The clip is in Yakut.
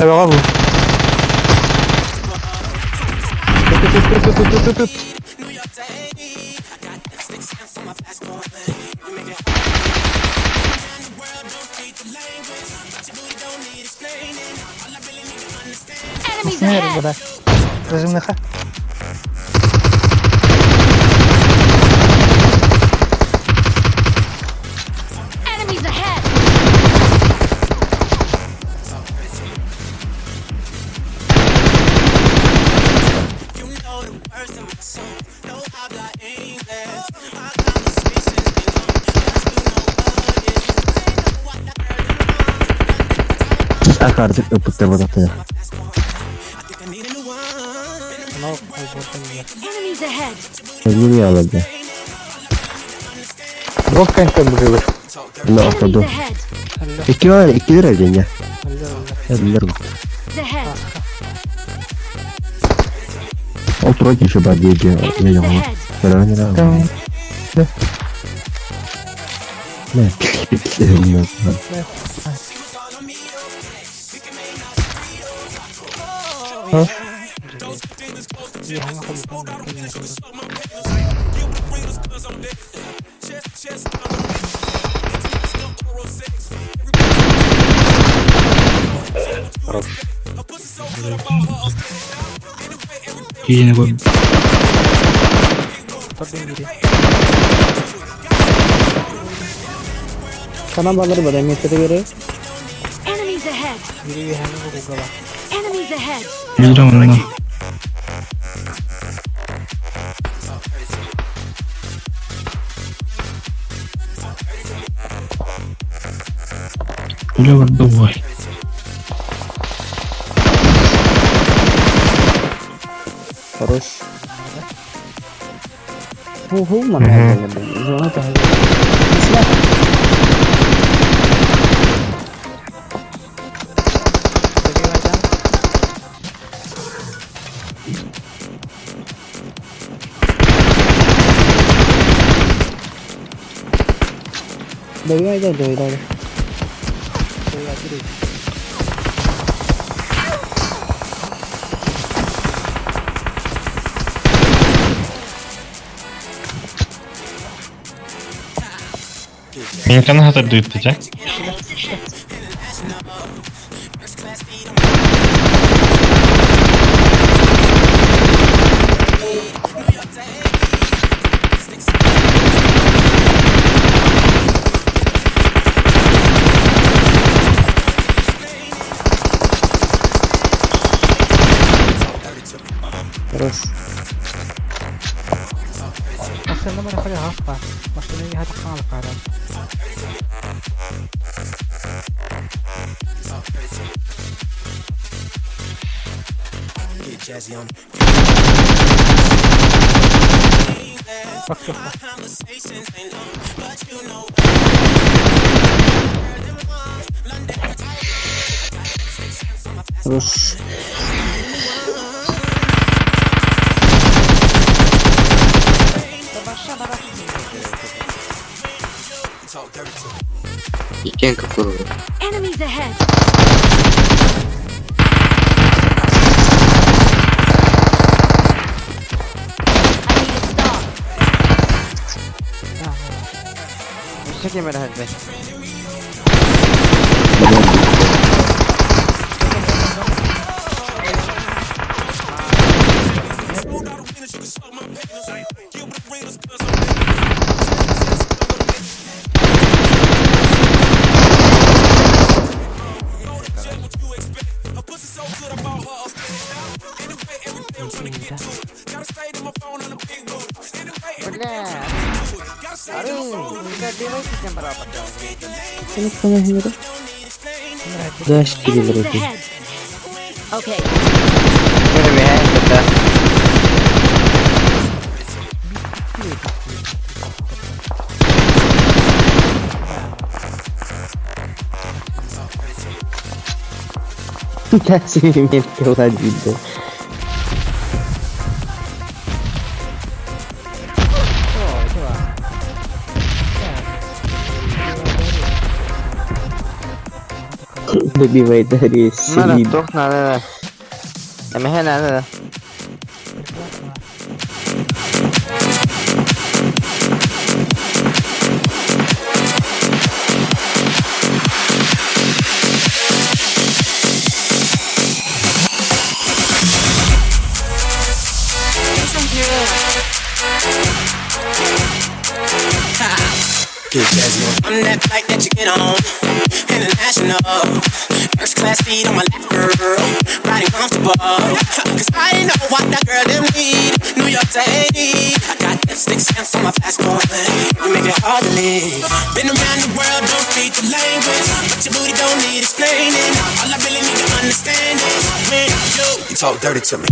Эбэҕэ бу. Enemies ahead! Режимнеха. Enemies ahead! Акаардык ыппыттар бадахтара. Enemies ahead! Эбии аларда. Бок кэнтэн быһыылар. Уна Enemies ортоду. ahead! Икки бар, иккилер эрдэннэ. Эбилер бу. Ahead! Ол туран еще бар диэки Enemies не ahead! Көрөн Не. Киһини көр. Sana balır bada metre göre. Enemies ahead! Enemies ahead! Биир онно. Үлэ барда буой. Хорош. Hu hu mana Zona da. Dövüyor dövüyor. Минканы хатырдыытты дьэ. Хорош. Хорош. Икенка курва. Enemies ahead! I need a stop. Dash Enemies kirileri. ahead! Okay, Casi mi ladito. Добивайдария Мана селид. туох наада Эмэһэ наада I'm that flight that you get on, international. First class seat on my lap, girl, riding comfortable. Cause I know what that girl them need. New York to Haiti. I got lipstick stamps on my passport. You make it hard to leave. Been around the world, don't speak the language. But your booty don't need explaining. All I really need to understand is when you, you talk dirty to me.